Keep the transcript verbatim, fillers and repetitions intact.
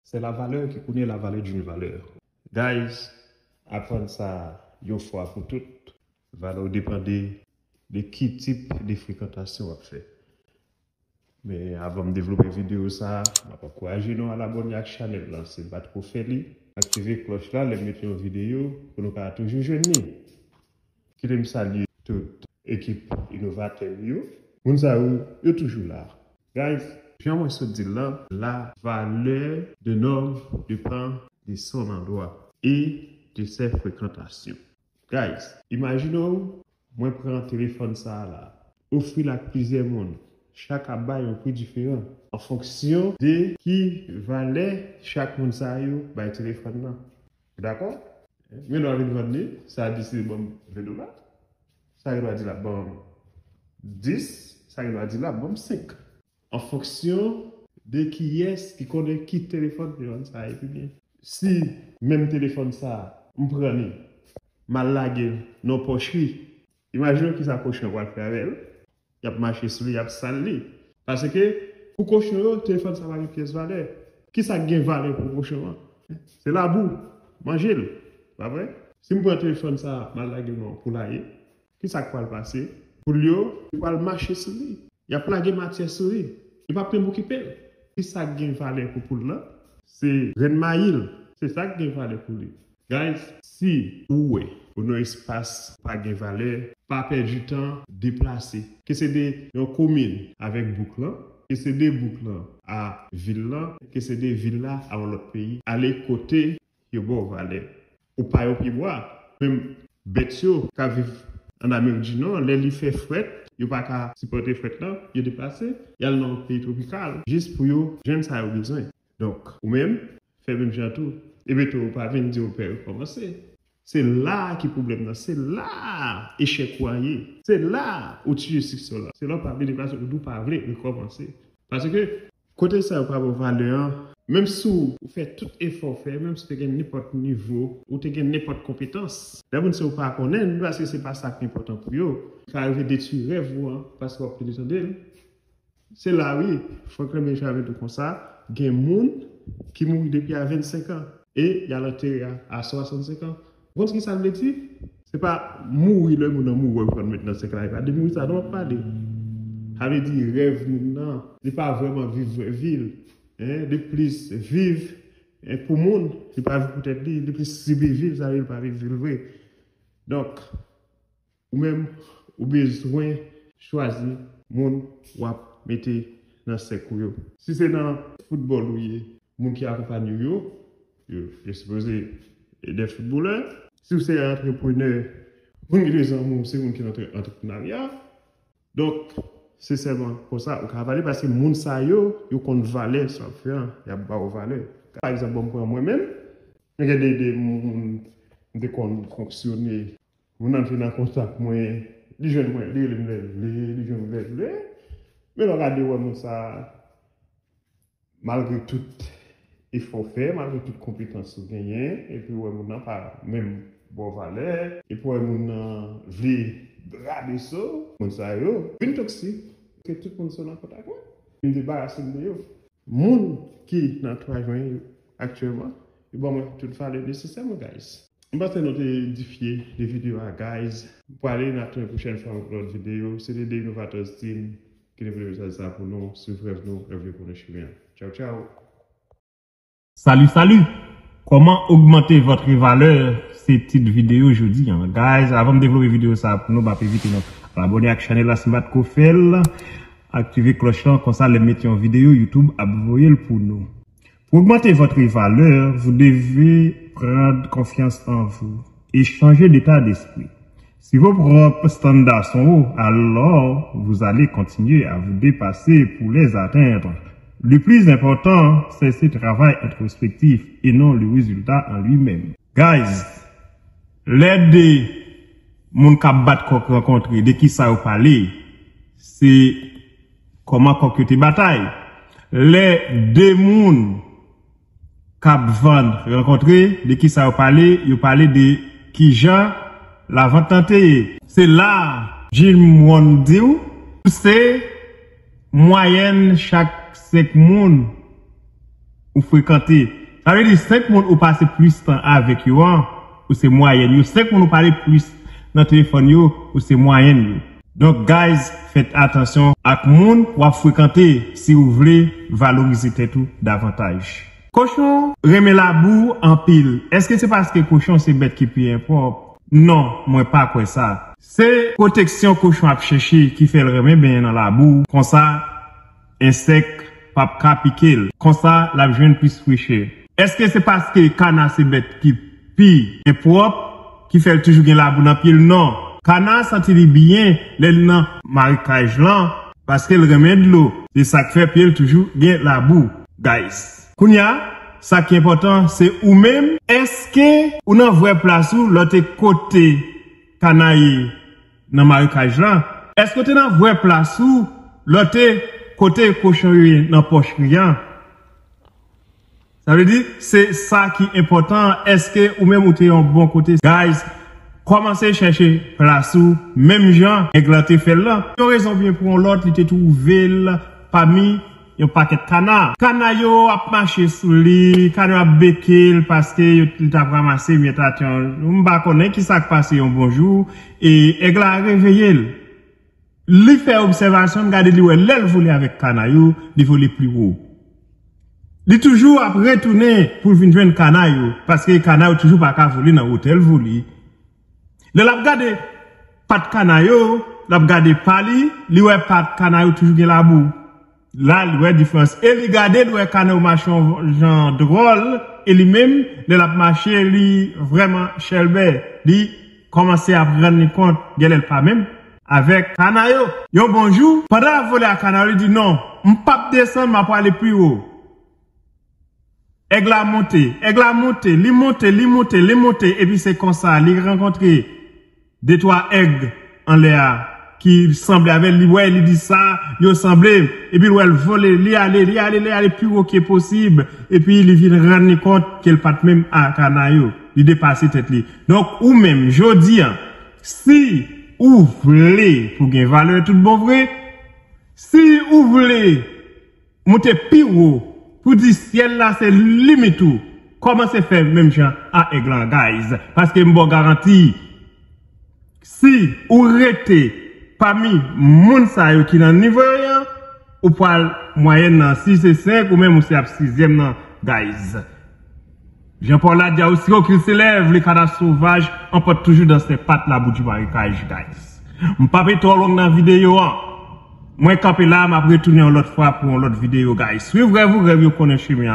C'est la valeur qui connaît la valeur d'une valeur. Guys, aprann sa yon fwa pou tout. Valè w depann de, de ki tip de frekantasyon w ap fè. Men avan m devlope videyo sa, m ap ankouraje nou al abòne ak chanèl lan. Si n pa t ko fè li, aktive klòch la, lè m mete yon videyo, pou nou ka toujou jwenn li. Kite m salye tout ekip inovatè m yo. Moun sa yo, yo toujou la. Guys, jan mwen sot di l lan, la valeur d'un homme dépend de son endroit et de ses fréquentations. Guys, imajine w, mwen pran telefòn sa a la, ofri l ak plizyè moun, chak ap bay yon pri diferan, an fonksyon de ki valè chak moun sa yo bay telefòn nan. Dakò? Men lè w ap vin vann li, sa a di se ban m ven dola, sa a gen dwa di l ap ban m dis, sa a gen dwa di l ap ban m senk. An fonksyon de kiyès ki konnen ki telefòn telefòn sa a ye pi byen. Si menm telefòn sa a, m pran li, m al lage l nan pòchri, imajine w kisa kochon yo pral fè avè l. Y ap mache sou li, y ap sal li. Paske, pou kochon yo, telefòn sa pa gen pyès valè. Kisa k gen valè pou kochon an? Se labou, manje l, pa vre? Si m pran telefòn sa a, m al lage l nan poulaye, kisa k pral pase? Poul yo, yo pral mache sou li. Y ap lage matyè sou li. Yo p ap menm okipe l. Kisa k gen valè pou poul lan? Se grenn mayi l. Se sa k gen valè pou li. Guys, si ou wè ou nan espas pa gen valè, pa pèdi tan, deplase. Ke se de yon komin avèk bouk lan, ke se de bouk lan a vil lan, ke se de vil la a yon lòt peyi, ale kote yo ba w valè. Ou pa yon pyebwa. Menm bèt yo k ap viv an Amerik di Nò, lè li fè frèt, yo pa ka sipòte frèt lan, yo deplase, y al nan yon peyi twopikal, jis pou yo jwenn sa yo bezwen. Donk, ou menm, fè menm jan tou. Epi tou, ou pa vin di w pè rekòmanse. Se la ki pwoblèm nan, se la echèk ou an ye. Se la ou tiye siksè w la. Se lè w pa vle deplase, ou di w pa vle rekòmanse. Paske kote sa yo pa ba w valè an, menm si w fè tout efò w fè, menm si w te gen nenpòt nivo, ou te gen nenpòt konpetans, lè moun se yo pa konnen l, paske se pa sa k enpòtan pou yo, ka rive detwi rèv ou an, paske w ap plede tande l. Se la wi, Franklin Benjamin di w konsa, gen moun ki mouri depi a vennsenk an e y al antere a, a swasannsenk an. Ou konn ki sa l vle di? Se pa mouri lè moun nan mouri w konn met nan sèkèy la, e pa de mouri sa non w ap pale. Sa vle di rèv moun nan, li pa vrèman viv vrè vi l. Hein? Li plis viv, hein, pou moun, li pa viv pou tèt li, li plis sibi vi l, sa vle di li pa viv vi l vre. Donk, ou menm, ou bezwen chwazi moun w ap mete nan sèk ou yo. Si se nan foutbòl ou ye, moun ki akonpanye w yo, yo, yo sipoze de foutbolè. Si w se antreprenè, moun ki te zanmi w, se moun ki nan antre-, antreprenarya. Donk, se sèlman konsa ou ka valè, paske moun sa yo, yo konn valè sa w ap fè an, y ap ba w valè. Pa egzanp, bon, m pran mwen menm, mwen gen de, de moun m te konn fonksyone, moun nan te nan kontak mwen, li jwenn mwen, li rele m lè l vle, li jwenn mwen lè l vle. Men lè w gade, w wè moun sa, malgre tout efò w fè, malgre tout konpetans ou genyen, epi w wè moun nan pa menm ba w valè, epi w wè moun nan vle rabese w, moun sa yo vin toksik, ke tout moun sot nan kontak mwen. M debarase m de yo. Moun ki nan antouray mwen yo aktyèlman, yo ban mwen tout valè nesesè mwen, guys. M panse nou te edifye de videyo a, guys. M prale, n ap tounen pwochèn fwa avèk lòt videyo. Se te The Innovators Team ki te pote mesaj sa pou nou. Swiv rèv nou, rèv yo konnen chemen an. Tchaw, tchaw. Salut, salut! Comment augmenter votre valeur? Se tit videyo jodi an. Guys, avan m devlope videyo sa pou nou, m ap envite nou al abòne ak chanèl la si m pa t ko fè l. Aktive klòch lan, konsa lè m mete yon videyo, YouTube ap voye l pou nou. Pour augmenter votre valeur, vous devez prendre confiance en vous et changer d'état d'esprit. Si vos propres standards sont hauts, alors vous allez continuer à vous dépasser pour les atteindre. Le plus important, c'est ce travail introspectif et non le résultat en lui-même. Guys, lè de moun k ap bat kòk rankontre, de kisa yo pale? Se kòman kòk yo te batay. Lè de moun k ap vann rankontre, de kisa yo pale? Yo pale de kijan lavant lan te ye. Se la Jim Rohn di w, se mwayèn chak senk moun ou frekante. Sa vle di, senk moun ou pase plis tan avèk yo an, ou se mwayèn yo. Senk moun ou pale plis nan telefòn yo, ou se mwayèn yo. Donk, guys, fèt atansyon ak moun w ap frekante si w vle valorize tèt ou davantaj. Kochon renmen labou anpil. Èske se paske kochon se bèt ki pi enpwòp? Non, mwen pa kwè sa. Se pwoteksyon kochon ap chèche ki fè l renmen benyen nan labou. Konsa, ensèk p ap ka pike l. Konsa, l ap jwenn plis frechè. Èske se paske kana se bèt ki pi enpwòp ki fè l toujou gen labou nan pye l? Non. Kana santi li byen lè l nan marekaj lan, paske l renmen dlo. Se sa k fè pye l toujou gen labou, guys. Kounye a, sa ki enpòtan, se ou menm. Èske ou nan vrè plas ou lè w te kote kana ye nan marekaj lan? Èske w te nan vrè plas ou lè w te kote kochon yo ye nan pòchri an? Sa vle di, se sa ki enpòtan. Èske ou menm ou te yon bon kote? Guys, kòmanse chèche plas ou, menm jan èg lan te fè l lan. Yon rezon byen pou yon lòt, li te twouve l pami yon pakèt kana. Kana yo ap mache sou li, kana yo ap beke l paske yo, li t ap ranmase myèt atè. M pa konnen ki sa k pase yon bon jou, e èg la reveye l. Li fè obsèvasyon, l gade, li wè lè l vole avèk kana yo, li vole pi wo. Li toujou ap retounen pou l vin jwenn kana yo, paske kana yo toujou pa ka vole nan wotè l vole. Lè l ap gade pat kana yo, l ap gade pa li, li wè pat kana yo toujou gen labou. La, li wè diferans. E li gade, li wè kana yo mache yon jan dwòl, e li menm, lè l ap mache, li vrèman chèlbè. Li kòmanse ap rann li kont, genlè l pa menm avèk kana yo. Yon bon jou, pandan l ap vole ak kana yo, li di, "Non, m p ap desann, m ap prale pi wo." Èg la monte, èg la monte, li monte, li monte, li monte, epi se konsa, li rankontre de twa èg anlè a ki sanble avè l, li wè, li di sa, yo sanble, epi l wè l vole, li ale, li ale, li ale pi wo ke posib, epi li vin rann li kont ke l pa t menm a kana yo, li depase tèt li. Donk, ou menm, jodi a, si ou vle pou gen valè tout bon vre, si ou vle moute pi wo, pou di syèl la se limit ou, kòmanse fè menm jan a èg lan, guys. Paske m ba w garanti, si ou rete pami moun sa yo ki nan nivo yo an, ou pral mwayèn nan sis e senk, ou menm ou se ap sizyèm nan, guys. Jean Paul a di a, aussi haut qu'il s'élève, les canards sauvages emportent toujours dans ses pattes la boue du marécage, guys. M pa pe twò long nan videyo an. Mwen kanpe la, m ap retounen yon lòt fwa pou yon lòt videyo, guys. Swiv rèv ou, rèv yo konnen chemen an.